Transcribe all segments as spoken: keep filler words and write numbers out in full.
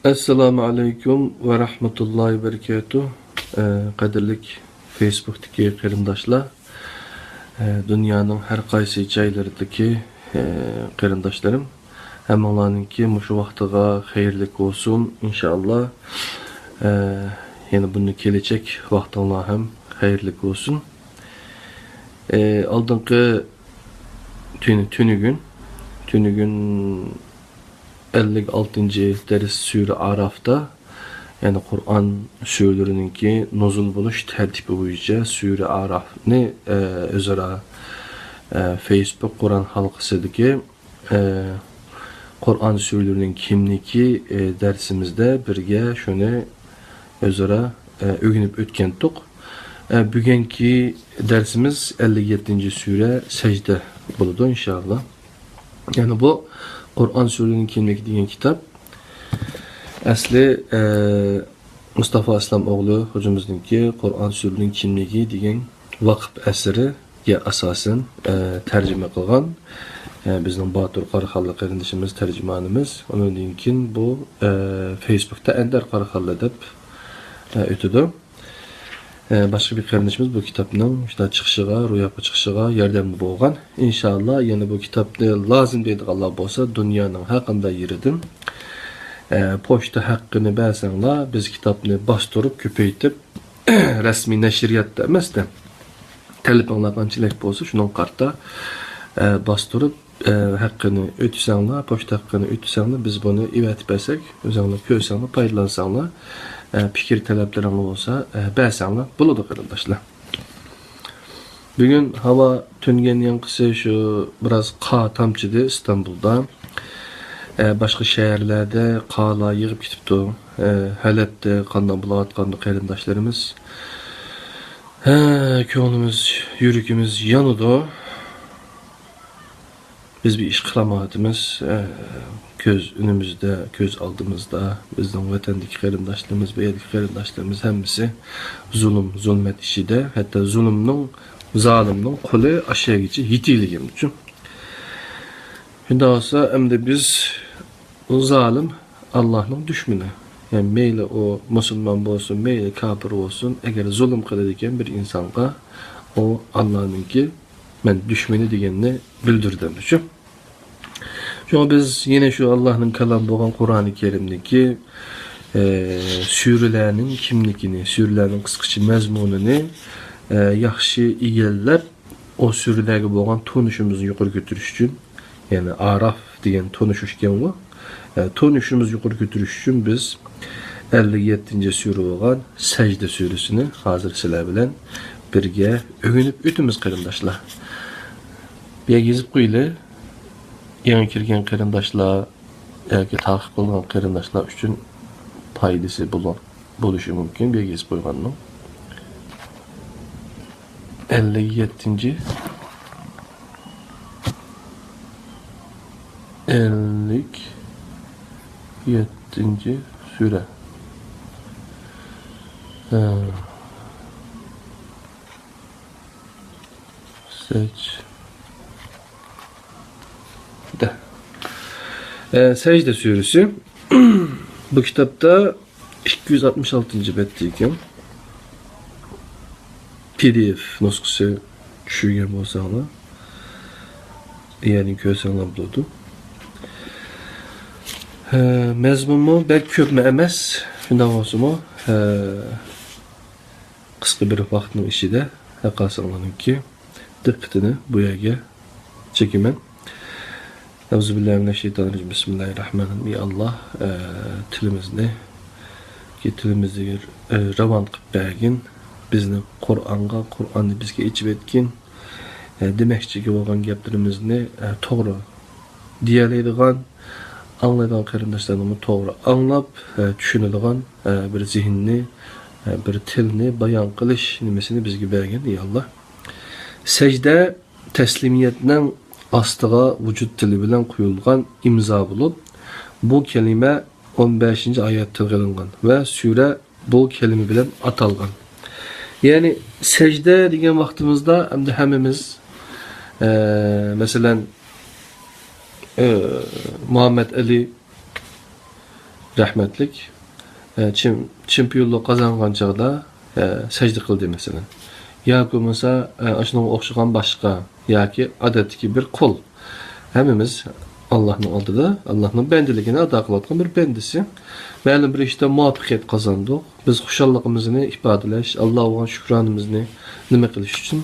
ئەسسالامۇ ئەلەيكۇم ۋە رەھمەتۇللاھى ۋە بەرىكاتۇھ. ئە، قەدىرلىك فېيسبۇكتىكى قېرىنداشلار، ئە، دۇنيانىڭ ھەر قايسى جايلىرىدىكى، ئە، قېرىنداشلىرىم، ھەممىڭلارنىڭكى مۇشۇ ۋاقتىغا خەيرلىك بولسۇن، ئىنشائاللا. ئە، يەنە بۇندىن كېلەچەك ۋاقتىڭلار ھەم خەيرلىك بولسۇن. ئە، ئالدىنقى تۈنى، تۈنۈگۈن، تۈنۈگۈن ئەللىك ئالتىنچى دەرس سۈرە ئاراپتا، يەنى قۇرئان سۈرىلىرىنىڭكى نۇزۇل بولۇش تەرتىپى بويىچە سۈرە ئاراپنى، ئە، ئۆزئارا، ئە، فېيسبۇك قۇرئان ھالقىسىدىكى، ئە، قۇرئان سۈرىلىرىنىڭ كىملىكى، ئە، دەرسىمىزدە بىرگە شۇنى ئۆزئارا، ئە، ئۆگىنىپ ئۆتكەنتۇق. ئە، بۈگۈنكى دەرسىمىز ئەللىك يەتتىنچى سۈرە سەجدە بولىدۇ، ئىنشائاللا. يەنى بۇ قۇرئان سۈرىلىرىنىڭ كىملىكى دېگەن كىتاب ئەسلى، ئە، مۇستافا ئىسلام ئوغلى خوجىمىزنىڭكى قۇرئان سۈرىلىرىنىڭ كىملىكى دېگەن ۋاقىپ ئەسىرىگە ئاساسەن، ئە، تەرجىمە قىلغان. ئە، بىزنىڭ باتۇر قاراخانلىق قېرىندىشىمىز، تەرجىمانىمىز. ئۇنىڭدىن كېيىن بۇ، ئە، فېيسبۇكتا ئەندەر قاراخانلىق دەپ، ئە، ئۆتىدۇ. ئە، باشقا بىر قېرىندىشىمىز بۇ كىتابنىڭ شۇنداق چىقىشىغا، روياپقا چىقىشىغا ياردەمدە بولغان. ئىنشائاللا، يەنە بۇ كىتابنى لازىم دەيدىغانلار بولسا، دۇنيانىڭ ھەر قانداق يېرىدىن، ئە، پوچتا ھەققىنى بەرسەڭلار، بىز كىتابنى باستۇرۇپ، كۆپەيتىپ، رەسمىي نەشرىياتتا ئەمەستە، تەلىپىڭلار قانچىلىك بولسا، شۇنىڭغا قارىتا، ئە، باستۇرۇپ، ئە، ھەققىنى ئۆتىسەڭلار، پوچتا ھەققىنى ئۆتىسەڭلار، بىز بۇنى ئەۋەتىپ بەرسەك، ئۆزۈڭلار كۆرسەڭلار، پايدىلانساڭلار، ئە، پىكىر تەلەپلىرىڭلار بولسا، ئە، بەرسەڭلار بولىدۇ، قېرىنداشلار. بۈگۈن ھاۋا تۈنگەن يانقىسى شۇ بىراز قار تامچىدى ئىستانبۇلدا. ئە، باشقا شەھەرلەردە قارلار يېغىپ كېتىپتۇ. ئە، ھەلەبتە قانداق بولۇۋاتقاندۇ قېرىنداشلىرىمىز. ھە، كۆڭلىمىز، يۈرىكىمىز يانىدۇ. بىز بىر ئىش قىلالمايۋاتىمىز. ئە، كۆز ئۈنىمىزدە، كۆز ئالدىمىزدا بىزنىڭ ۋەتەندىكى قېرىنداشلىرىمىز، بۇ يەردىكى قېرىنداشلىرىمىز ھەممىسى زۇلۇم، زۇلمەت ئىچىدە، ھەتتا زۇلۇمنىڭ، زالىمنىڭ قولى ئاشۇ يەرگىچە يېتىۋالغان ئۈچۈن. شۇنداق بولسا، ئەمدى بىز، ئۇ زالىم ئاللاھنىڭ دۈشمىنى. يەنى مەيلى ئۇ مۇسۇلمان بولسۇن، مەيلى كاپىر بولسۇن، ئەگەر زۇلۇم قىلىدىكەن بىر ئىنسانغا، ئۇ ئاللاھنىڭكى مەن دۈشمىنى دېگەننى بىلدۈرىدۇ شۇ. شۇڭا بىز يەنە شۇ ئاللاھنىڭ كالامى بولغان قۇرئانى كەرىمدىكى، ئە، سۈرىلەرنىڭ كىملىكىنى، سۈرىلەرنىڭ قىسقىچە مەزمۇنىنى، ئە، ياخشى ئىگىلەپ، ئۇ سۈرىلەرگە بولغان تونۇشىمىزنى يۇقىرى كۆتۈرۈش ئۈچۈن، يەنى ئاراف دېگەن تونۇشۇش ئىكەنغۇ، ئە، تونۇشىمىزنى يۇقىرى كۆتۈرۈش ئۈچۈن بىز ئەللىك يەتتىنچى سۈرە بولغان سەجدە سۈرىسىنى ھازىر سىلەر بىلەن بىرگە ئۆگىنىپ ئۆتىمىز، قېرىنداشلار. بىر يەرگە يېزىپ قويىلى. يېڭى كىرگەن قېرىنداشلار ياكى تاقىپ قىلغان قېرىنداشلار ئۈچۈن پايدىسى بولۇ-، بولۇشى مۇمكىن بىر يېزىپ قويغاننىڭ. ئەللىك يەتتىنچى، ئەللىك يەتتىنچى سۈرە. ھە. سەجدە. ئە، سەجدە سۈرىسى. بۇ كىتابتا ئىككى يۈز ئاتمىش ئالتىنچى بەتتە ئىكەن. پى دى ئېف نۇسخىسى چۈشۈرگەن بولساڭلار، يەنى كۆرسەڭلار بولىدۇ. ھە، مەزمۇنمۇ بەك كۆپمۇ ئەمەس، شۇنداق بولسىمۇ، ھە، قىسقا بىر ۋاقىتنىڭ ئىچىدە ھەرقايسىڭلارنىڭكى دىققىتىنى بۇ يەرگە چېكىمەن. ئەئۇزۇبىللاھىمىنەششەيتانىررەجىم. بىسمىللاھىررەھمانىررەھىم. يا ئاللا، ئە، تىلىمىزنى، كى تىلىمىزنى، ئە، راۋان قىلىپ بەرگىن. بىزنى قۇرئانغا، قۇرئاننى بىزگە ئېچىۋەتكىن. ئە، دېمەكچىگە بولغان گەپلىرىمىزنى، ئە، توغرا دېيەلەيدىغان، ئاڭلايدىغان قېرىنداشلارنىڭمۇ توغرا ئاڭلاپ، ئە، چۈشىنىدىغان، ئە، بىر زېھىننى، ئە، بىر تىلنى بايان قىلىش نېمىسىنى بىزگە بەرگىن، يا ئاللا. سەجدە تەسلىمىيەتنىڭ ئاستىغا ۋۇجۇد تىلى بىلەن قويۇلغان ئىمزا بولۇپ، بۇ كەلىمە ئون بەشىنچى ئايەتتە تىلغا ئېلىنغان ۋە سۈرە بۇ كەلىمە بىلەن ئاتالغان. يەنى سەجدە دېگەن ۋاقتىمىزدا ئەمدى ھەممىمىز، ئە، مەسىلەن، ئە، مۇھەممەد ئەلى رەھمەتلىك، ئە، چېم-، چېمپىيونلۇق قازانغان چاغدا، ئە، سەجدە قىلدى، مەسىلەن. ياكى بولمىسا، ئە، ئاشۇنىڭغا ئوخشىغان باشقا ياكى ئادەتتىكى بىر قۇل. ھەممىمىز ئاللاھنىڭ ئالدىدا، ئاللاھنىڭ بەندىلىكىنى ئادا قىلىۋاتقان بىر بەندىسى. مەلۇم بىر ئىشتا مۇۋەپپەقىيەت قازاندۇق. بىز خۇشاللىقىمىزنى ئىپادىلەش، ئاللاھقا بولغان شۈكرانىمىزنى نېمە قىلىش ئۈچۈن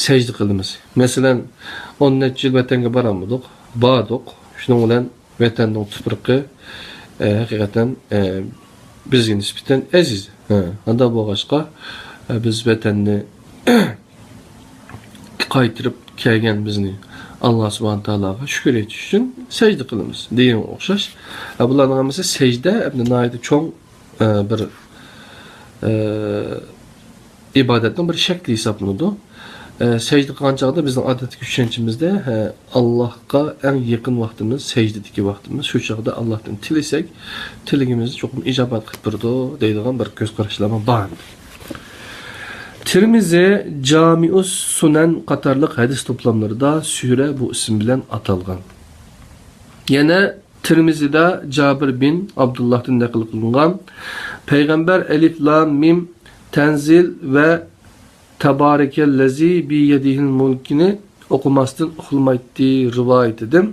سەجدە قىلىمىز. مەسىلەن، ئون نەچچە يىل ۋەتەنگە بارالمىدۇق، باردۇق. شۇنىڭ بىلەن ۋەتەننىڭ تۇپرىقى، ئە، ھەقىقەتەن، ئە، بىزگە نىسبەتەن ئەزىز. ھە، ئانداق بولغاچقا، ئە، بىز ۋەتەننى قايتۇرۇپ كەلگەن بىزنى ئاللا سۇبھانە تائالاغا شۈكۈر ئېيتىش ئۈچۈن سەجدە قىلىمىز دېگەنگە ئوخشاش. ئە، بۇلارنىڭ ھەممىسى سەجدە، ئەمدى ناھايىتى چوڭ، ئە، بىر، ئە، ئىبادەتنىڭ بىر شەكلى ھېسابلىنىدۇ. ئە، سەجدە قىلغان چاغدا بىزنىڭ ئادەتتىكى چۈشەنچىمىزدە، ھە، ئاللاھقا ئەڭ يېقىن ۋاقتىمىز سەجدىدىكى ۋاقتىمىز. شۇ چاغدا ئاللاھتىن تىلىسەك، تىلىكىمىزنى چوقۇم ئىجابەت قىلىپ بېرىدۇ دەيدىغان بىر كۆز قاراشلارمۇ بار. تىرمىزى، جامىئۇس سۇنەن قاتارلىق ھەدىس توپلاملىرىدا سۈرە بۇ ئىسىم بىلەن ئاتالغان. يەنە تىرمىزىدە جابىر بىن ئابدۇللاھتىن نەقىل قىلىنغان، پەيغەمبەر ئەلىف لام مىم تەنزىل ۋە تەبارەكەللەزى بىيەدىھىل مۇلكنى ئوقۇماستىن ئۇخلىمايتتى رىۋايىتىدىن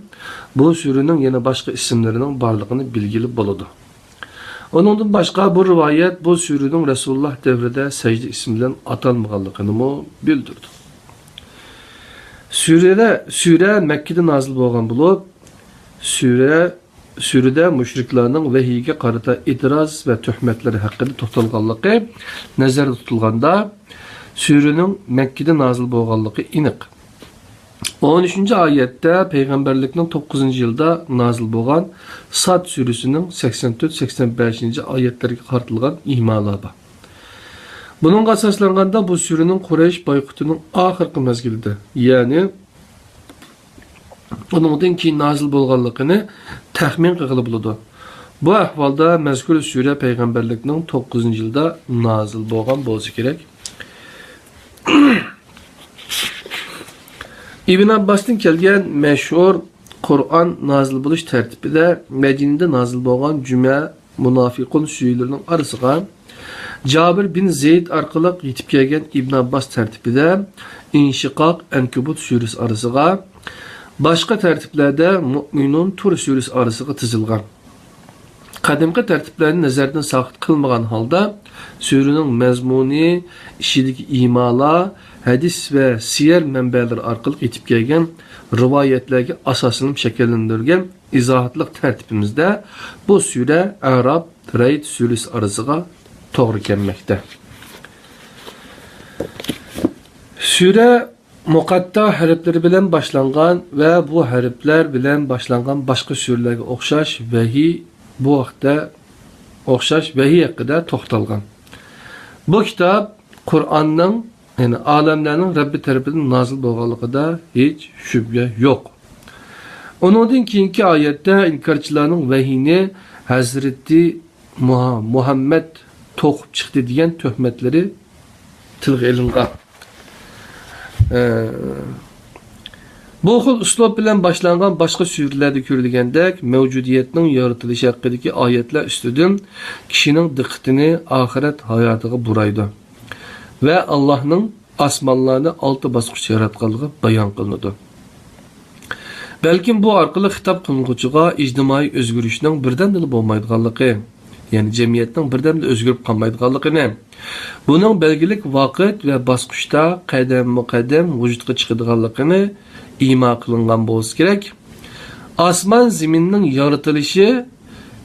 بۇ سۈرىنىڭ يەنە باشقا ئىسىملىرىنىڭ بارلىقىنى بىلگىلى بولىدۇ. ئۇنىڭدىن باشقا، بۇ رىۋايەت بۇ سۈرىنىڭ رەسۇلۇللاھ دەۋرىدە سەجدە ئىسمى بىلەن ئاتالمىغانلىقىنىمۇ بىلدۈرىدۇ. سۈرىدە، سۈرە مەككىدە نازىل بولغان بولۇپ، سۈرە، سۈرىدە مۇشرىكلارنىڭ ۋەھىيگە قارىتا ئېتىراز ۋە تۆھمەتلىرى ھەققىدە توختالغانلىقى نەزەردە تۇتۇلغاندا، سۈرىنىڭ مەككىدە نازىل بولغانلىقى ئېنىق. ئون ئۈچىنچى ئايەتتە پەيغەمبەرلىكنىڭ توققۇزىنچى يىلىدا نازىل بولغان ساد سۈرىسىنىڭ سەكسەن تۆت، سەكسەن بەشىنچى ئايەتلىرىگە قارىتىلغان ئىمالار بار. بۇنىڭغا ئاساسلانغاندا، بۇ سۈرىنىڭ قۇرەيش بايقۇتىنىڭ ئاخىرقى مەزگىلىدە، يەنى ئۇنىڭدىن كېيىن نازىل بولغانلىقىنى تەخمىن قىلغىلى بولىدۇ. بۇ ئەھۋالدا مەزكۇر سۈرە پەيغەمبەرلىكنىڭ توققۇزىنچى يىلىدا نازىل بولغان بولسا كېرەك. ئىبن ئابباستىن كەلگەن مەشھۇر قۇرئان نازىل بولۇش تەرتىپىدە مەدىنىدە نازىل بولغان جۈمە، مۇنافىقۇن سۈرىلىرىنىڭ ئارىسىغا، جابىر بىن زەيد ئارقىلىق يېتىپ كەلگەن ئىبن ئابباس تەرتىپىدە ئىنشىقاق، ئەنكەبۇت سۈرىسى ئارىسىغا، باشقا تەرتىپلەردە مۇئمىنۇن، تۇر سۈرىسى ئارىسىغا تىزىلغان. قەدىمكى تەرتىپلەرنى نەزەردىن ساقىت قىلمىغان ھالدا، سۈرىنىڭ مەزمۇنى، ئىچىدىكى ئىمالار، ھەدىس ۋە سىيەر مەنبەلىرى ئارقىلىق يېتىپ كەلگەن رىۋايەتلەرگە ئاساسلىنىپ شەكىللەندۈرگەن ئىزاھاتلىق تەرتىپىمىزدە بۇ سۈرە ئەراب، رەئد سۈرىسى ئارىسىغا توغرا كەلمەكتە. سۈرە مۇقەتتا ھەرپلىرى بىلەن باشلانغان ۋە بۇ ھەرپلەر بىلەن باشلانغان باشقا سۈرىلەرگە ئوخشاش ۋەھىي، بۇ ھەقتە، ئوخشاش ۋەھىي ھەققىدە توختالغان. بۇ كىتاب قۇرئاننىڭ، يەنى ئالەملەرنىڭ رەببى تەرىپىدىن نازىل بولغانلىقىدا ھېچ شۈبھە يوق. ئۇنىڭدىن كېيىنكى ئايەتتە ئىنكارچىلارنىڭ ۋەھىينى ھەزرىتى مۇھا-، مۇھەممەد توقۇپ چىقتى دېگەن تۆھمەتلىرى تىلغا ئېلىنغان. ئە، بۇ خىل ئۇسلۇب بىلەن باشلانغان باشقا سۈرىلەردە كۆرۈلگەندەك، مەۋجۇدىيەتنىڭ يارىتىلىشى ھەققىدىكى ئايەتلەر ئۈستىدىن كىشىنىڭ دىققىتىنى ئاخىرەت ھاياتىغا بۇرايدۇ ۋە ئاللاھنىڭ ئاسمانلارنى ئالتە باسقۇچ ياراتقانلىقى بايان قىلىنىدۇ. بەلكىم بۇ ئارقىلىق خىتاب قىلىنغۇچىغا ئىجتىمائىي ئۆزگىرىشنىڭ بىردەمدىلا بولمايدىغانلىقى، يەنى جەمئىيەتنىڭ بىردەمدىلا ئۆزگىرىپ قالمايدىغانلىقىنى، بۇنىڭ بەلگىلىك ۋاقىت ۋە باسقۇچتا قەدەممۇ قەدەم ۋۇجۇدقا چىقىدىغانلىقىنى ئىما قىلىنغان بولسا كېرەك. ئاسمان زېمىننىڭ يارىتىلىشى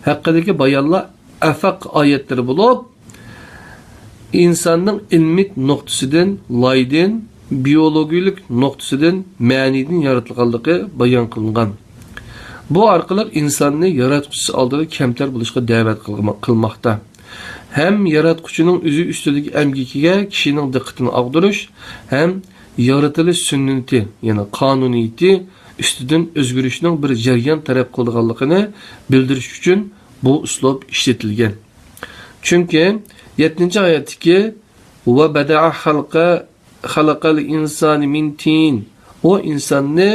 ھەققىدىكى بايانلار ئافاق ئايەتلىرى بولۇپ، ئىنساننىڭ ئىلمىي نۇقتىسىدىن لايدىن، بىيولوگىيىلىك نۇقتىسىدىن مەنىدىن يارىتىلغانلىقى بايان قىلىنغان. بۇ ئارقىلىق ئىنساننى ياراتقۇچىسى ئالدىدا كەمتەر بولۇشقا دەۋەت قىلما-، قىلماقتا. ھەم ياراتقۇچىنىڭ ئۆزى ئۈستىدىكى ئەمگىكىگە كىشىنىڭ دىققىتىنى ئاغدۇرۇش، ھەم يارىتىلىش سۈننىتى، يەنى قانۇنىيىتى ئۈستىدىن ئۆزگىرىشنىڭ بىر جەريان تەلەپ قىلىدىغانلىقىنى بىلدۈرۈش ئۈچۈن بۇ ئۇسلۇب ئىشلىتىلگەن. چۈنكى يەتتىنچى ئايەتتىكى «ۋە بەدەئە خەلقە، خەلقەل ئىنسانە مىن تىن»، ئۇ ئىنساننى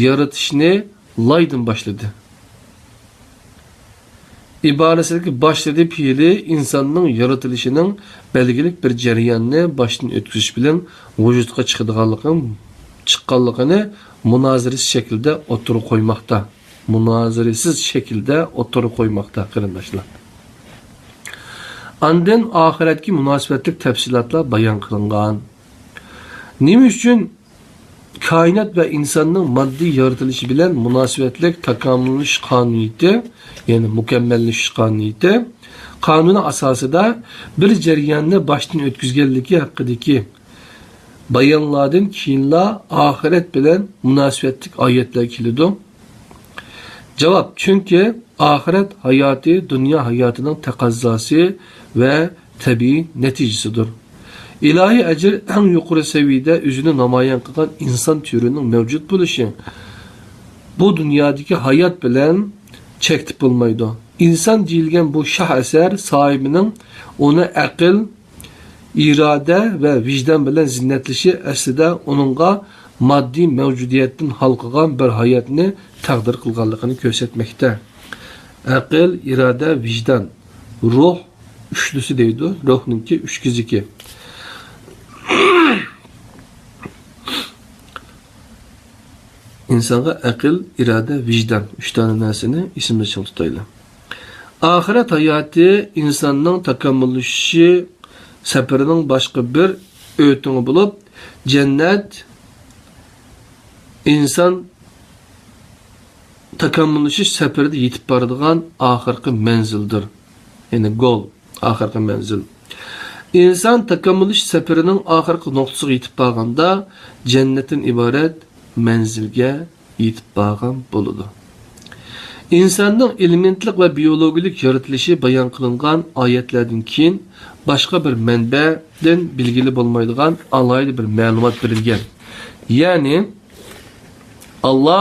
يارىتىشنى لايدىن باشلىدى. ئىبارىسىدىكى باشلىدى پېئىلى ئىنساننىڭ يارىتىلىشىنىڭ بەلگىلىك بىر جەرياننى باشتىن ئۆتكۈزۈش بىلەن ۋۇجۇدقا چىقىدىغانلىقى، چىققانلىقىنى مۇنازىرىسىز شەكىلدە ئوتتۇرىغا قويماقتا. مۇنازىرىسىز شەكىلدە ئوتتۇرىغا قويماقتا، قېرىنداشلار. ئاندىن ئاخىرەتكە مۇناسىۋەتلىك تەپسىلاتلار بايان قىلىنغان. نېمە ئۈچۈن كائىنات ۋە ئىنساننىڭ ماددىي يارىتىلىشى بىلەن مۇناسىۋەتلىك تاكامۇللىشىش قانۇنىيىتى، يەنى مۇكەممەللىشىش قانۇنىيىتى قانۇنى ئاساسىدا بىر جەرياننى باشتىن ئۆتكۈزگەنلىكى ھەققىدىكى بايانلاردىن كېيىنلا ئاخىرەت بىلەن مۇناسىۋەتلىك ئايەتلەر كېلىدۇ؟ جاۋاب، چۈنكى ئاخىرەت ھاياتى دۇنيا ھاياتىنىڭ تەقەززاسى ۋە تەبىئىي نەتىجىسىدۇر. ئىلاھىي ئەجىر ئەڭ يۇقىرى سەۋىيەدە ئۆزىنى نامايان قىلغان ئىنسان تۈرىنىڭ مەۋجۇت بولۇشى بۇ دۇنيادىكى ھايات بىلەن چەكلىك بولمايدۇ. ئىنسان دېيىلگەن بۇ شاھ ئەسەر ساھىبىنىڭ ئۇنى ئەقىل، ئىرادە ۋە ۋىجدان بىلەن زىننەتلىشى ئەسلىدە ئۇنىڭغا ماددىي مەۋجۇدىيەتتىن ھالقىغان بىر ھاياتنى تەقدىر قىلغانلىقىنى كۆرسەتمەكتە. ئەقىل، ئىرادە، ۋىجدان، روھ ئۈچلۈسى دەيدۇ، روھنىڭكى ئۈچ كېزىكى. ئىنسانغا ئەقىل، ئىرادە، ۋىجدان، ئۈچ دانە نەرسىنى ئېسىمىزدە چىڭ تۇتايلى. ئاخىرەت ھاياتى ئىنساننىڭ تاكامۇللىشىشى سەپىرىنىڭ باشقا بىر ئۆتۈڭى بولۇپ، جەننەت ئىنسان تاكامۇللىشىش سەپىرىدە يېتىپ بارىدىغان ئاخىرقى مەنزىلدۇر. يەنى گول، ئاخىرقى مەنزىل. ئىنسان تاكامۇللىشىش سەپىرىنىڭ ئاخىرقى نۇقتىسىغا يېتىپ بارغاندا، جەننەتتىن ئىبارەت مەنزىلگە يېتىپ بارغان بولىدۇ. ئىنساننىڭ ئېلېمېنتلىق ۋە بىيولوگىيەلىك يارىتىلىشى بايان قىلىنغان ئايەتلەردىن كېيىن باشقا بىر مەنبەدىن بىلگىلى بولمايدىغان ئالاھىدە بىر مەلۇمات بېرىلگەن. يەنى، ئاللا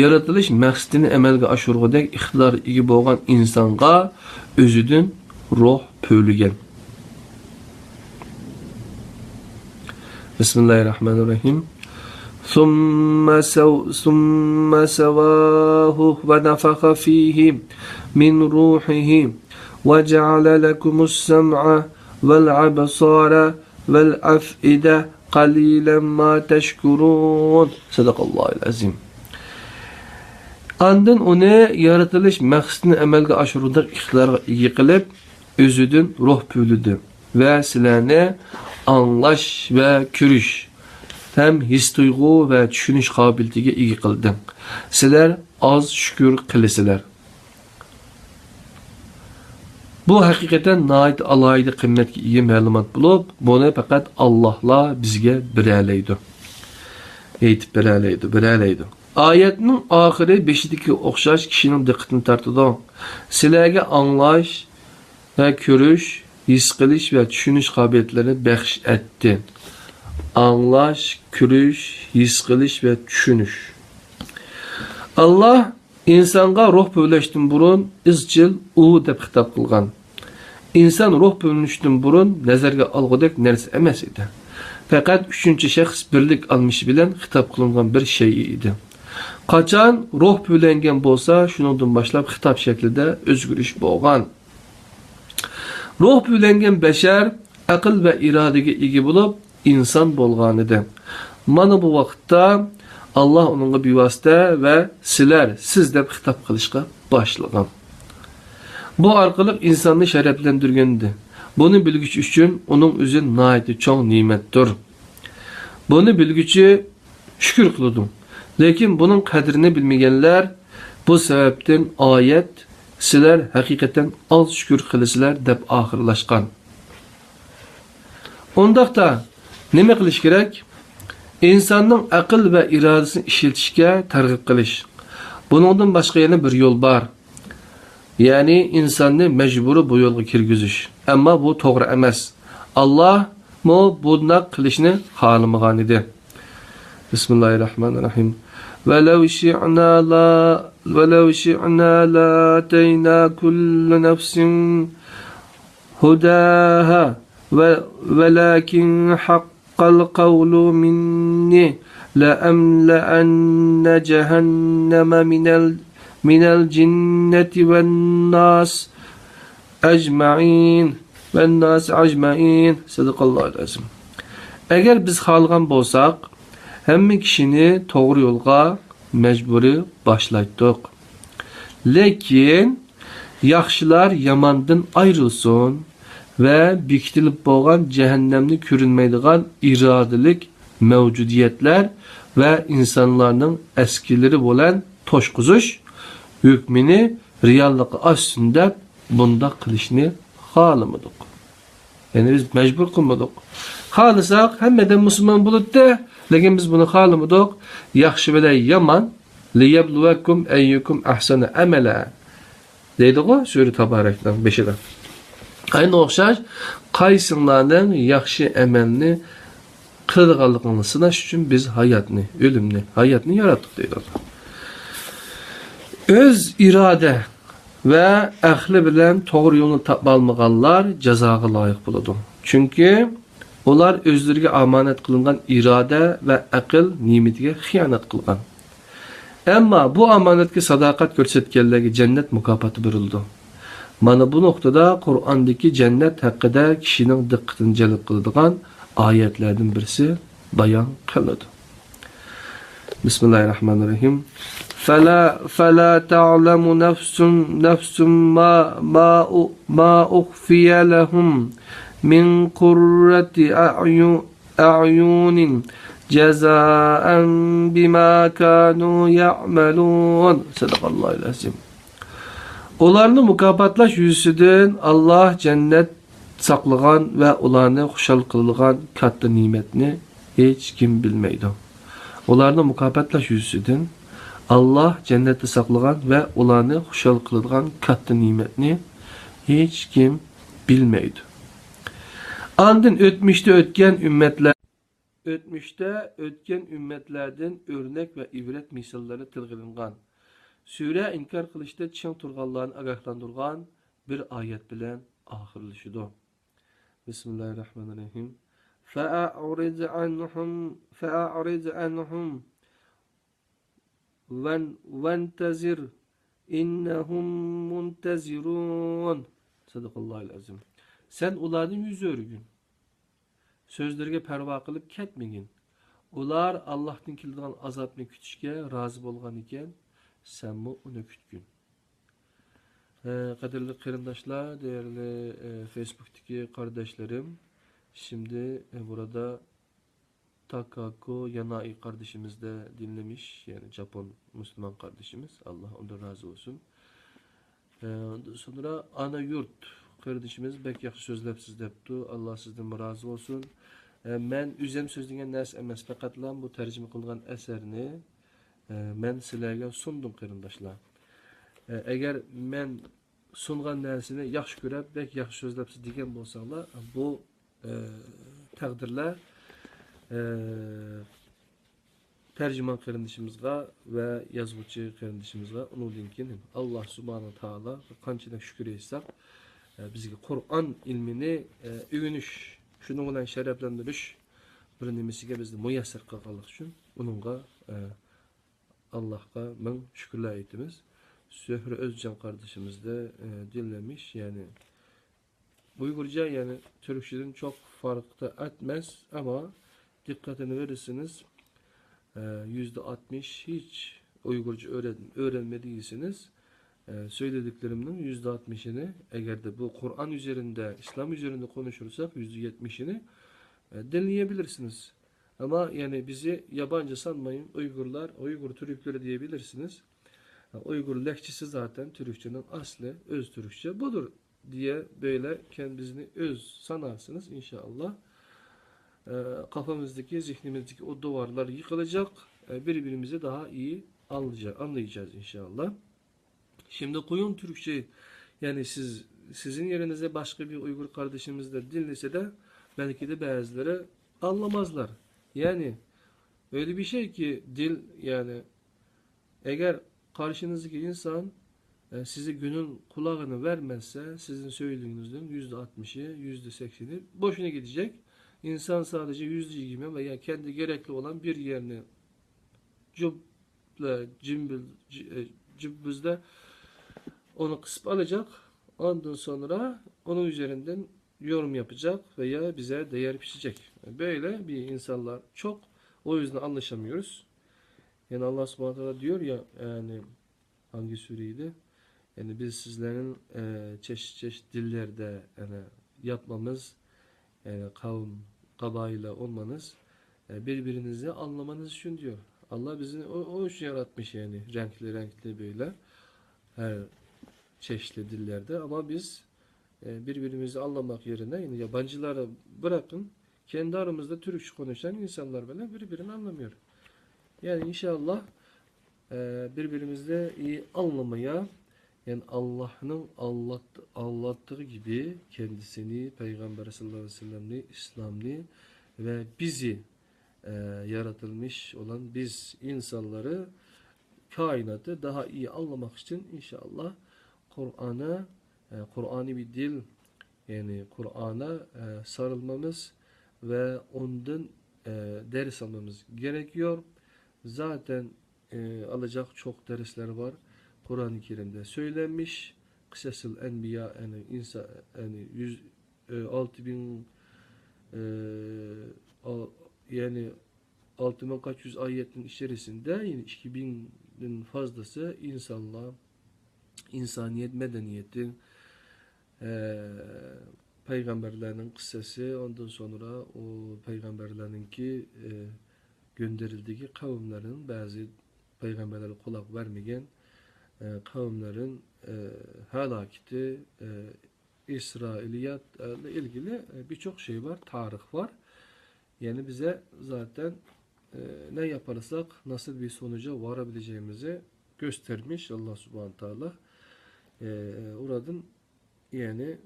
يارىتىلىش مەقسىتىنى ئەمەلگە ئاشۇرغۇدەك ئىقتىدارغا ئىگە بولغان ئىنسانغا ئۆزىدىن روھ پۈۋلىگەن. بىسمىللاھىررەھمانىررەھىم. ثم سو-، ثم سواه ونفخ فيه من روحه وجعل لكم السمع والأبصار والأفئدة قليلا ما تشكرون. صدق الله العظيم. ئاندىن ئۇنى يارىتىلىش مەقسىتىنى ئەمەلگە ئاشۇرغۇدەك ئىقتىدارغا ئىگە قىلىپ، ئۆزىدىن روھ پۈۋلىدى ۋە سىلەرنى ئاڭلاش ۋە كۆرۈش ھەم ھېس تۇيغۇ ۋە چۈشىنىش قابىلىيىتىگە ئىگە قىلدى. سىلەر ئاز شۈكۈر قىلىسىلەر. بۇ ھەقىقەتەن ناھايىتى ئالاھىدە قىممەتكە ئىگە مەلۇمات بولۇپ، بۇنى پەقەت ئاللاھلا بىزگە بېرەلەيدۇ. ئېيتىپ بېرەلەيدۇ، بېرەلەيدۇ. ئايەتنىڭ ئاخىرى بېشىدىكىگە ئوخشاش كىشىنىڭ دىققىتىنى تارتىدۇ. سىلەرگە ئاڭلاش ۋە كۆرۈش، ھېس قىلىش ۋە چۈشىنىش قابىلىيەتلىرىنى بەخش ئەتتى. ئاڭلاش، كۆرۈش، ھېس قىلىش ۋە چۈشىنىش. ئاللا ئىنسانغا روھ پۈۋلەشتىن بۇرۇن ئىزچىل ئۇ دەپ خىتاب قىلغان. ئىنسان روھ پۈۋلىنىشتىن بۇرۇن نەزەرگە ئالغۇدەك نەرسە ئەمەس ئىدى. پەقەت ئۈچىنچى شەخس بىرلىك ئالمىشى بىلەن خىتاب قىلىنغان بىر شەيئى ئىدى. قاچان روھ پۈۋلەنگەن بولسا، شۇنىڭدىن باشلاپ خىتاب شەكلىدە ئۆزگىرىش بولغان. روھ پۈۋلەنگەن بەشەر ئەقىل ۋە ئىرادىگە ئىگە بولۇپ، ئىنسان بولغانىدى. مانا بۇ ۋاقىتتا ئاللا ئۇنىڭغا بىۋاسىتە ۋە سىلەر، سىز دەپ خىتاب قىلىشقا باشلىغان. بۇ ئارقىلىق ئىنساننى شەرەپلەندۈرگەنىدى. بۇنى بىلگۈچى ئۈچۈن ئۇنىڭ ئۆزى ناھايىتى چوڭ نېمەتتۇر. بۇنى بىلگۈچى شۈكۈر قىلىدۇ. لېكىن بۇنىڭ قەدرىنى بىلمىگەنلەر، بۇ سەۋەبتىن ئايەت، سىلەر ھەقىقەتەن ئاز شۈكۈر قىلىسىلەر، دەپ ئاخىرلاشقان. ئۇنداقتا نېمە قىلىش كېرەك؟ ئىنساننىڭ ئەقىل ۋە ئىرادىسىنى ئىشلىتىشكە تەرغىب قىلىش. بۇنىڭدىن باشقا يەنە بىر يول بار. يەنى ئىنساننى مەجبۇرىي بۇ يولغا كىرگۈزۈش. ئەمما بۇ توغرا ئەمەس. ئاللاھمۇ بۇنداق قىلىشنى خالىمىغانىدى. بىسمىللاھىررەھمانىررەھىم. ولو شئنا ل، ولو شئنا لآتينا كل نفس هداها و، ولكن حق القول مني لأملأن جهنم من ال، من الجنة والناس أجمعين. والناس أجمعين. صدق الله العظيم. ئەگەر بىز خالىغان بولساق، ھەممە كىشىنى توغرا يولغا مەجبۇرىي باشلايتتۇق. لېكىن ياخشىلار ياماندىن ئايرىلسۇن ۋە بېكىتىلىپ بولغان جەھەننەمنى كۆرۈنمەيدىغان ئىرادىلىك مەۋجۇدىيەتلەر ۋە ئىنسانلارنىڭ ئەسكىلىرى بىلەن توشقۇزۇش ھۆكمىنى رېئاللىققا ئاشسۇن دەپ بۇنداق قىلىشنى خالىمىدۇق. يەنى بىز مەجبۇر قىلمىدۇق. خالىساق ھەممە ئادەم مۇسۇلمان بولاتتى، لېكىن بىز بۇنى خالىمىدۇق. ياخشى بىلەن يامان، لىيەبلۇۋەكۇم ئەييۇكۇم ئەھسەنۇ ئەمەلە دەيدىغۇ سۈرە تابارەكنىڭ بېشىدا. ئەينى ئوخشاش، قايسىڭلارنىڭ ياخشى ئەمەلنى قىلىدىغانلىقىڭنى سىناش ئۈچۈن بىز ھاياتنى، ئۆلۈمنى، ھاياتنى ياراتتۇق دەيدۇ. ئۆز ئىرادە ۋە ئەقلى بىلەن توغرا يولنى تاپالمىغانلار جازاغا لايىق بولىدۇ. چۈنكى ئۇلار ئۆزلىرىگە ئامانەت قىلىنغان ئىرادە ۋە ئەقىل نېمىتىگە خىيانەت قىلغان. ئەمما بۇ ئامانەتكە ساداقەت كۆرسەتكەنلەرگە جەننەت مۇكاپاتى بېرىلىدۇ. مانا بۇ نۇقتىدا قۇرئاندىكى جەننەت ھەققىدە كىشىنىڭ دىققىتىنى جەلپ قىلىدىغان ئايەتلەردىن بىرسى بايان قىلىنىدۇ. بسم الله الرحمن الرحيم. فلا، فلا تعلم نفس، نفس ما، ما، ما أخفي لهم من قرة أعين، أعين جزاء بما كانوا يعملون. صدق الله العظيم. ئۇلارنى مۇكاپاتلاش يۈزىسىدىن ئاللاھ جەننەت ساقلىغان ۋە ئۇلارنى خۇشال قىلىدىغان كاتتا نېمەتنى ھېچكىم بىلمەيدۇ. ئۇلارنى مۇكاپاتلاش يۈزىسىدىن ئاللاھ جەننەتتە ساقلىغان ۋە ئۇلارنى خۇشال قىلىدىغان كاتتا نېمەتنى ھېچكىم بىلمەيدۇ. ئاندىن ئۆتمۈشتە ئۆتكەن ئۈممەتلەر، ئۆتمۈشتە ئۆتكەن ئۈممەتلەردىن ئۆرنەك ۋە ئىبرەت مىساللىرى تىلغا ئېلىنغان سۈرە ئىنكار قىلىشتا چىڭ تۇرغانلارنى ئاگاھلاندۇرغان بىر ئايەت بىلەن ئاخىرلىشىدۇ. بسم الله الرحمن الرحيم. فأعرض عنهم، فأعرض عنهم وان-، وانتظر إنهم منتظرون. صدق الله العظيم. سەن ئۇلاردىن يۈز ئۆرۈگىن. سۆزلىرىگە پەرۋا قىلىپ كەتمىگىن. ئۇلار ئاللاھتىن كېلىدىغان ئازابنى كۈتۈشكە رازى بولغان ئىكەن، سەنمۇ ئۇنى كۈتكىن. ئە، قەدىرلىك قېرىنداشلار، دەيەرلى، ئە، فېيسبۇكتىكى قارداشلىرىم، شىمدى، ئە، بۇرادا تاكاكو يانائى قاردىشىمىزدە دىنلىمىش، يەنى جاپون مۇسۇلمان قاردىشىمىز، ئاللاھ ئۇندىن رازى بولسۇن. ئە، سونرا ئانا يۇرت قېرىندىشىمىز بەك ياخشى سۆزلەپسىز دەپتۇ، ئاللاھ سىزدىنمۇ رازى بولسۇن. ئە، مەن ئۆزۈم سۆزلىگەن نەرسە ئەمەس، پەقەتلا بۇ تەرجىمە قىلغان ئەسەرنى، ئە، مەن سىلەرگە سۇندۇم قېرىنداشلار. ئە، ئەگەر مەن سۇنغان نەرسىنى ياخشى كۆرۈپ، بەك ياخشى سۆزلەپسىز دېگەن بولساڭلار، بۇ، ئە، تەقدىرلەر، ئە، تەرجىمان قېرىندىشىمىزغا ۋە يازغۇچى قېرىندىشىمىزغا، ئۇنىڭدىن كېيىن ئاللاھ سۇبھانەھۇ ۋە تائالا قانچىلىك شۈكۈر ئېيتساق، ئە، بىزگە قۇرئان ئىلمىنى، ئە، ئۆگىنىش، شۇنىڭ بىلەن شەرەپلەندۈرۈش بىر نېمىسىگە بىزنى مۇيەسسەر قىلغانلىقى ئۈچۈن ئۇنىڭغا، ئە، ئاللاھقا مىڭ شۈكۈرلەر ئېيتىمىز. زۆھرە ئۆزجان قاردىشىمىزدە، ئە، دىنلىمىش، يەنى ئۇيغۇرچە، يەنى تۈركچىدىن چوق فەرق ئەتمەس، ئەمما دىققەتنى بېرىسىڭىز، ئە، يۈزدە ئاتمىش ھېچ ئۇيغۇرچە ئۆرەن-، ئۆرەنمىدى دېسىڭىز، ئە، سۆيلىدىكلىرىمنىڭ يۈزدە ئاتمىشىنى، ئەگەردە بۇ قۇرئان ئۈزەرىندە، ئىسلام ئۈزەرىندە قونۇشۇرساق، يۈزدە يەتمىشىنى، ئە، دىنلىيەبىلىرسىز. ئەمما، يەنى بىزى يابانچى سانمايىڭ، ئۇيغۇرلار، ئۇيغۇر تۈركلىرى دېيەبىلىرسىز. ئە، ئۇيغۇر لەھجىسى زاتەن تۈركچىنىڭ ئەسلى، ئۆز تۈركچە بۇدۇر. دېيە بۆيلەركەن بىزنى ئۆز سانارسىڭىز، ئىنشائاللا، ئە، قافامىزدىكى، زېھنىمىزدىكى ئۇ دىۋارلار يىقىلىجاق، ئە، بىر-بىرىمىزنى داھا ئىيى ئاڭلىجا-، ئاڭلايجاز، ئىنشائاللا. شىمدى قويۇڭ تۈركچە، يەنى سىز، سىزنىڭ يېرىڭىزدە باشقا بىر ئۇيغۇر قاردىشىمىز دەپ دىنلىسە دە، بەلكى دە بەزىلىرى ئاڭلىمازلار. يەنى، ئۆيلە بىر شەيكى، دىل، يەنى، ئەگەر قارشىڭىزدىكى ئىنسان، ئە، سىزگە گۆڭۈل قۇلاغىنى بەرمەسسە، سىزنىڭ سۆيگىنىڭىزنىڭ يۈزدە ئاتمىشى، يۈزدە سەكسىنى بوشىنا كېتىجەك. ئىنسان سادىچە يۈزدە يىگىرمە ۋە يا كەندىگە كېرەكلىك بولغان بىر يەرنى جۈپ-، جىم بىل-، جى-، ئە، cübbüzde onu kısıp alacak. Ondan sonra onun üzerinden yorum yapacak veya bize değer biçecek. Böyle bir insanlar çok. O yüzden anlaşamıyoruz. Yani Allah subhanahu teala diyor ya, yani hangi sureydi? Yani biz sizlerin e, çeşit çeşit dillerde yani yapmamız, yani kavim, kabaile olmanız, e, birbirinizi anlamanız için diyor. Allah bizi o, o için yaratmış yani renkli renkli böyle her çeşitli dillerde. Ama biz e, birbirimizi anlamak yerine yani yabancıları bırakın, kendi aramızda Türkçe konuşan insanlar bile birbirini anlamıyor. Yani inşallah e, birbirimizle iyi anlamaya, yani Allah'ın anlat, anlattığı gibi kendisini, Peygamber sallallahu aleyhi ve sellem'i, İslam'ı ve bizi e, yaratılmış olan biz insanları, kainatı daha iyi anlamak için inşallah Kur'an'a, e, Kur'an'ı bir dil, yani Kur'an'a e, sarılmamız ve ondan e, ders almamız gerekiyor. Zaten e, alacak çok dersler var. Kur'an-ı Kerim'de söylenmiş. Kısasıl Enbiya, yani insan, yani yüz, e, altı bin, e, al- yani altı bin kaç yüz ayetin içerisinde yani iki binin fazlası insanla, insaniyet medeniyeti, e, peygamberlerinin kıssası, ondan sonra o peygamberlerinki e, gönderildiği kavimlerin, bazı peygamberlere kulak vermegen e, kavimlerin e, helaketi, e, İsrailiyat ile ilgili e, birçok şey var, tarih var. Yani bize zaten e, ne yaparsak nasıl bir sonuca varabileceğimizi göstermiş Allah Subhanahu Teala. E, oradan yani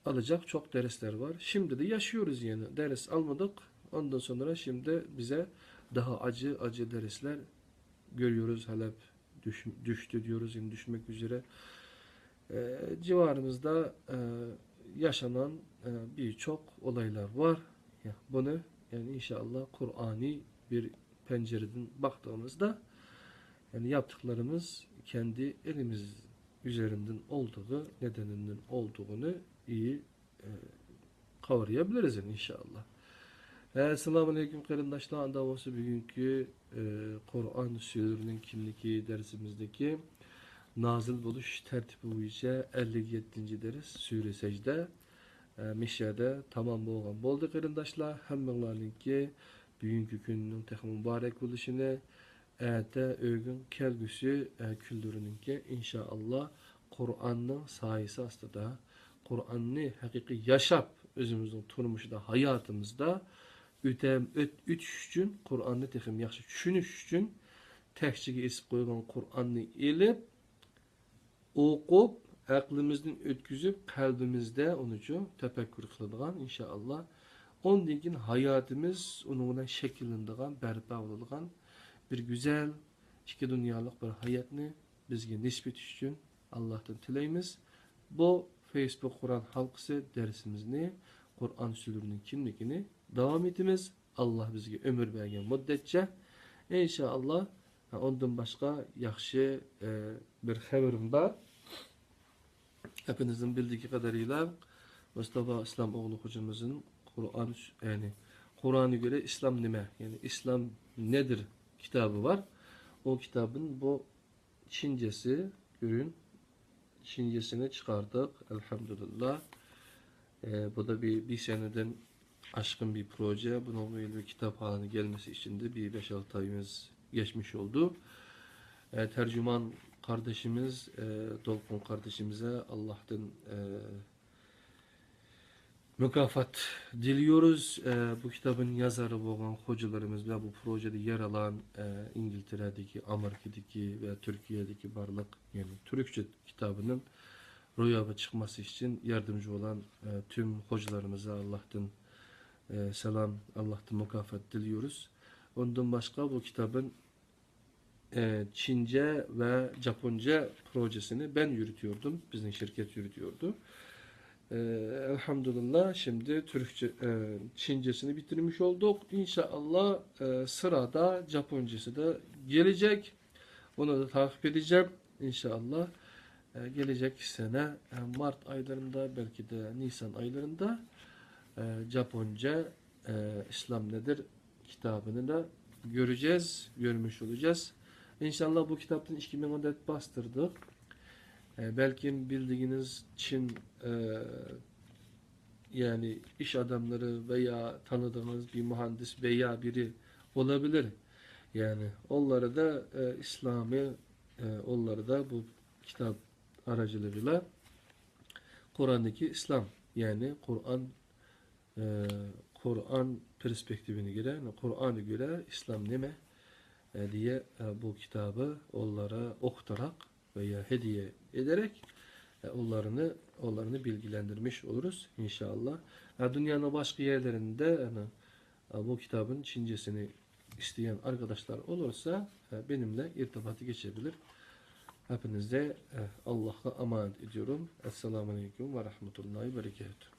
alacak çok dersler var. Şimdi de yaşıyoruz yani. Ders almadık. Ondan sonra şimdi bize daha acı acı dersler görüyoruz. Halep düş- düştü diyoruz, yani düşmek üzere. Ee, civarımızda e, yaşanan e, birçok olaylar var. Ya, bunu yani inşallah Kur'ani bir pencereden baktığımızda yani yaptıklarımız kendi elimiz üzerinden olduğu, nedeninden olduğunu iyi e, kavrayabiliriz yani inşallah. Esselamu aleyküm qarindoshlar. Anda bo'lsa bugungi e, Qur'on suralarining kimligi darsimizdagi nozil bo'lish tartibi bo'yicha ellik yettinchi dars sura Sajda e, mishada tamom bo'lgan bo'ldi qarindoshlar. Hammanglarningki bugungi kunning texmi muborak bo'lishini, ئەتە ئۆگۈن كەلگۈسى ئە، كۈنلىرىنىڭكى ئىنشائاللا قۇرئاننىڭ سايىسى ئاستىدا، قۇرئاننى ھەقىقىي ياشاپ، ئۆزىمىزنىڭ تۇرمۇشىدا، ھاياتىمىزدا ئۆتەم-، ئۆت-، ئۆتۈش ئۈچۈن، قۇرئاننى تېخىمۇ ياخشى چۈشىنىش ئۈچۈن، تەكچىگە ئېسىپ قويغان قۇرئاننى ئېلىپ، ئوقۇپ، ئەقلىمىزدىن ئۆتكۈزۈپ، قەلبىمىزدە ئۇنىچۇ تەپەككۇر قىلىدىغان، ئىنشائاللا، ئۇندىن كېيىن ھاياتىمىز ئۇنىڭ بىلەن شەكىللىنىدىغان، بەرپا بولىدىغان بىر گۈزەل ئىككى دۇنيالىق بىر ھاياتنى بىزگە نېسىپ ئېتىش ئۈچۈن ئاللاھتىن تىلەيمىز. بۇ فېيسبۇك قۇرئان ھالقىسى دەرسىمىزنى، قۇرئان سۈرىلىرىنىڭ كىملىكىنى داۋام ئېتىمىز. ئاللاھ بىزگە ئۆمۈر بەرگەن مۇددەتچە، ئىنشائاللا. ئۇندىن باشقا ياخشى، ئە، بىر خەۋىرىم بار. ھەپپىنىزنىڭ بىلدىكى قەدەرىيلە، مۇستافا ئىسلام ئوغلى خوجىمىزنىڭ قۇرئان، يەنى قۇرئانغا كۆرە ئىسلام نېمە؟ يەنى ئىسلام نېدىر؟ كىتابى بار. ئۇ كىتابىنى بۇ چىنجەسى، كۆرۈڭ، چىنجەسىنى چىقاردۇق، ئەلھەمدۇلىللا. ئە، بۇ دا بىر، بىر سەنىدىن ئاشقان بىر پروژە. بۇنىڭ بىلەن بىر كىتابخانىغا كەلمىسى ئىچىندە بىر بەش-ئالتە ئايىمىز كەچمىش بولدى. ئە، تەرجىمان قاردىشىمىز، ئە، دولقۇن قاردىشىمىزغا ئاللاھتىن، ئە، مۇكاپات دىلىيورۇز. ئە، بۇ كىتابنىڭ يازارى بولغان خوجىلىرىمىز ۋە بۇ پروژىدە يەر ئالغان، ئە، ئىنگلىتېرەدىكى، ئامېرىكىدىكى ۋە تۈركىيەدىكى بارلىق، يەنى تۈركچە كىتابىنىڭ روياپقا چىقماسى ئۈچۈن ياردەمچى بولغان، ئە، تۈم خوجىلىرىمىزغا ئاللاھتىن، ئە، سالام، ئاللاھتىن مۇكاپات دىلىيورۇز. ئۇندىن باشقا بۇ كىتابنىڭ ئە، چىنجە ۋە جاپونجە پروژىسىنى بەن يۈرۈتۈيوردۇم، بىزنىڭ شىركەت يۈرۈتۈيوردۇ. ئە، ئەلھەمدۇلىللا، شىمدى تۈركچە، ئە، چىنجەسىنى بىتىرمىش ئولدۇق. ئىنشائاللا، ئە، سىرادا جاپونجىسى دە گېلىجەك. Bunu da takip edeceğim inşallah. E, gelecek sene, e, mart aylarında, belki de nisan aylarında, e, Japonca, e, İslam Nedir kitabını da göreceğiz, görmüş olacağız. İnşallah bu kitaptan iki bin adet bastırdık. E, belki bildiğiniz Çin, e, yani iş adamları veya tanıdığınız bir mühendis veya biri olabilir. Yani onlara da, e, İslam'ı, e, onlara da bu kitap aracılığıyla Kur'an'daki İslam, yani Kur'an, e, Kur'an perspektivine göre, yani Kur'an'a göre İslam neme, e, diye, e, bu kitabı onlara okutarak veya hediye ederek, e, onlarını, onlarını bilgilendirmiş oluruz inşallah. E, dünyanın başka yerlerinde, yani, e, bu kitabın Çincesini isteyen arkadaşlar olursa, e, benimle irtibata geçebilir. Hepinize, e, Allah'a emanet ediyorum. Esselamu Aleyküm ve Rahmetullahi ve Berekatuhu.